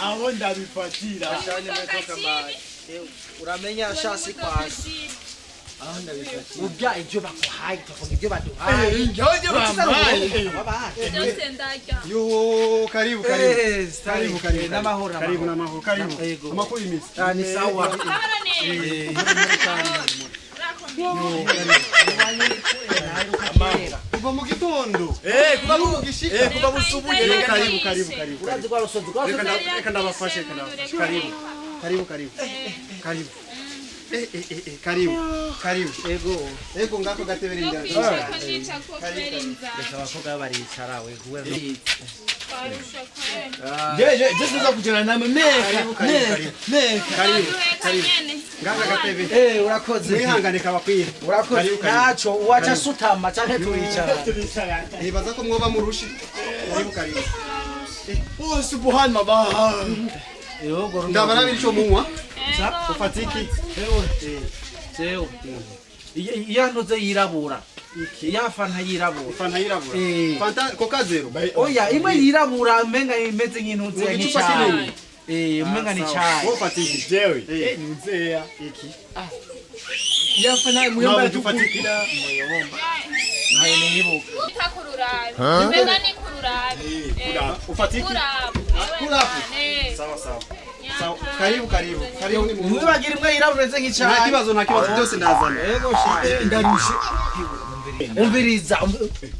Aho ndabifatira. Uramenya shasi kwasi. Aho ndabifatira. Urya ibyo bakuhaye, tukavuga ibyo baduhaye. Ibyo bampaye. Byose ndarya. Yo, karibu karibu. Karibu karibu. N'amahoro. Karibu n'amahoro. Karibu. Amakuru imisi. Ah, ni sawa. Kuva mu gitondo. Kuva mu gishika. Kuva busubuye. Karibu karibu karibu. Urazi kwa rusozi. Reka ndabafashe karibu. Karibu karibu. Karibu. Karibu. Karibu. Ego. Ego ngako gatebere inda. Reka abakobwa baricara we guwe. Je je tuza kugera namwe meka. Meka. Karibu. Karibu. Ngaka gatebe. Urakoze. Mwihangane kabakwiye. Urakoze. Naco uwaca sutama canke turicara. Nibaza ko mwoba murushi. Karibu karibu. Oh subhanallah. Ndabarabira ico munywa. Ufata iki? Jewe. Iya ntuze yirabura. Iya fanta yirabura. Fanta yirabura. Fanta Coca Zero. Oya, imwe yirabura menga imeze nk'intuze nk'icyayi. Menga ni cyayi. Wowe ufata iki? Jewe. Ntuzeya. Iki. Ya fanta muyomba tufatikira. Muyomba. Nayo nibuka. Utakururabe. Menga ni kururabe. Ufata iki? Kurapu. Sawa sawa. Sawa, karibu karibu. Karibu ni muhu. Ntibagira imwe yirabura imeze nk'icyayi. Nta kibazo nta kibazo byose ndazana. Yego shi. Ndarushe. Umviriza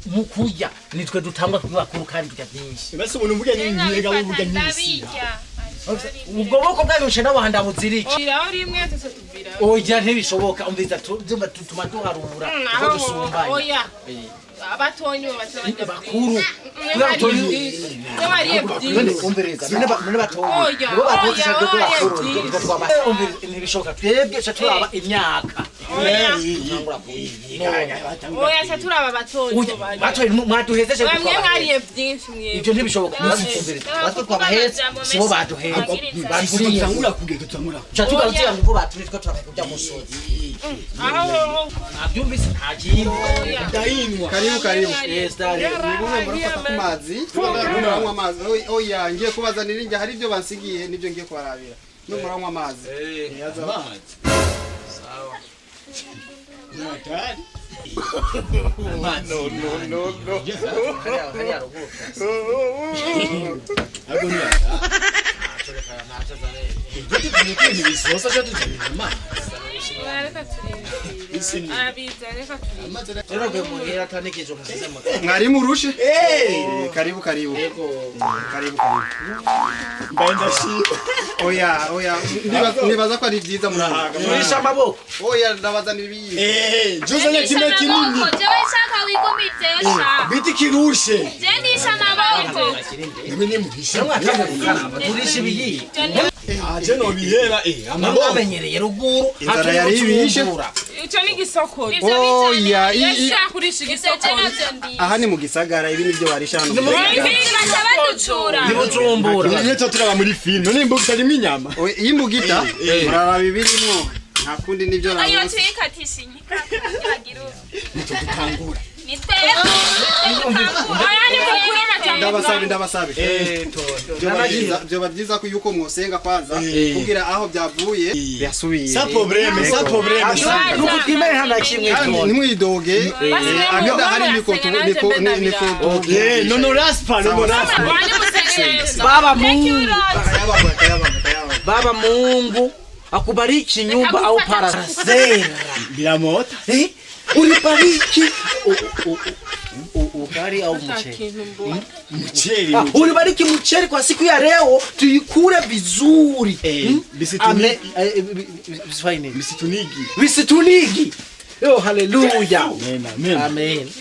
mu kurya nitwe dutangwa kubakuru kandi turya byinshi. Basi umuntu mvuga nyinyiga uvuga nyinshi. Ubwo boko bwanyushe n'abahanda buzirike. Iraho rimwe tuze tubira. Oya ntibishoboka umviriza tutuma duharura uko dusumbanye. Oya. Abatonyi babatonyi bakuru. Umviriza none batonyi. Nibo batotesha byo bakuru. Ntibishoboka twebwe cha turaba imyaka. Oya cha turaba batonyi. Batonyi mwaduhezeshe bamwe mwariye byinshi mwe. Ibyo ntibishoboka. Batwe twabahetse sibo baduhetse. Tutangura kugenda tutangura. Cha tugarutira ngo baturi twa turakujya musozi. Aho nabyumvise nta kintu. Ndayinwa. Karibu karibu. Yes dale. Nibumwe murafata ku mazi. Muranywa amazi. Oya ngiye kubazanira injya hari ibyo bansigiye nibyo ngiye kubarabira. No muranywa amazi. Amazi. Sawa. Matari. No no no no. Agora. Mwari murushe? Karibu karibu. Karibu karibu. Oya oya nibaza ko ari byiza murahaga. Murisha amaboko. Oya ndabazanira ibiyi. Juzanye kimwe kinini. Jewe shaka wigumizeyo sha. Biti kirushe. Je nisha amaboko. Nimwe nimugisha. Turisha ibiyi. Aje no bihera amaboko. Amenyereye ruguru. Inzara yari ibishe. Ico ni gisokoro. Oya kurisha igisokoro. Aha ni mu gisagara ibi nivyo barisha hano. Ni Bujumbura. Niyo turaba muri film. None imbugita arimo inyama. Iyi mbugita muraraba ibirimo. Nta kundi nivyo Ayo nabuze. tuyikatisha inyika. Nico dutangura. Ni twebwe. Ndabasabe ndabasabe. Byoba byiza ko yuko mwosenga kwanza kugira aho byavuye byasubiye. Sa problème, sa problème. Nuko twimere hana kimwe to. Nimwidoge. Agenda hari niko niko niko. No no raspa, no raspa. Baba Mungu. Baba Mungu akubariki nyumba au parasera. Bila mota. Ulibariki ugali au mchele? Mchele. Ulibariki mchele kwa siku ya leo tuikule vizuri. Bisitunigi. Bisitunigi. Oh haleluya. Amen. Amen. Amen.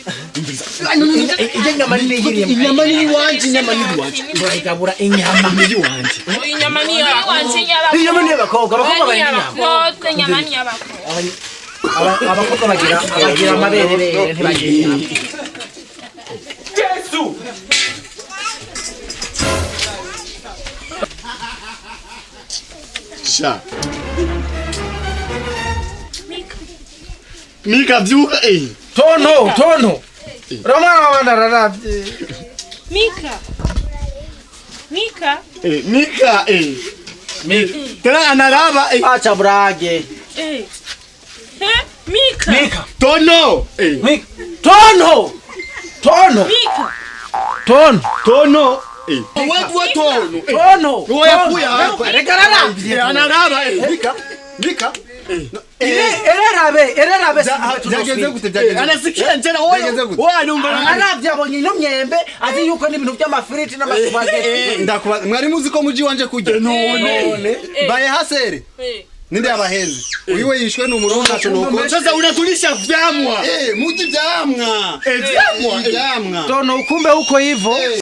Inyama ni inyama ni iwanje, inyama ni iwanje. Murayigabura inyama ni iwanje. Inyama ni iwanje. Inyama ni abakobwa, abakobwa bari inyama. No, inyama ni abakobwa. Abakobwa bagira amaberebere, ntibagira inyama. Yesu. Sha. Mika vyuka eh. Tono, tono. Uriya mwana w'abandi araravye. Mika. Mika. Eh, Mika eh. Tena anaraba eh. Acha burage. Eh. Eh, Mika. Mika. Tono eh. Mika. Tono. Tono. Mika. Tono. Tono eh. Wewe wa tono eh. Tono. Wewe yakuya hapa. Reka araravye. Eh, anaraba eh. Mika, Mika. Ererabe, ererabe. Byagenze gute? Byagenze gute? Anasikia njana wewe. Byagenze gute? Wewe anumva. Araravye, abonye ino myembe, azi yuko n'ibintu by'amafiriti n'amasupageti. Ndakubaza, mwari muzi ko muji wanje kurya None. Baye hasere. Eh. Ninde yabahenze? Uyu we yishwe n'umurongo, ntaco nokora. Sasa unatulisha vyamwa. Eh, muji ivyamwa. Eh, vyamwa. Ivyamwa. Tono, ukumbe uko hivyo. Eh.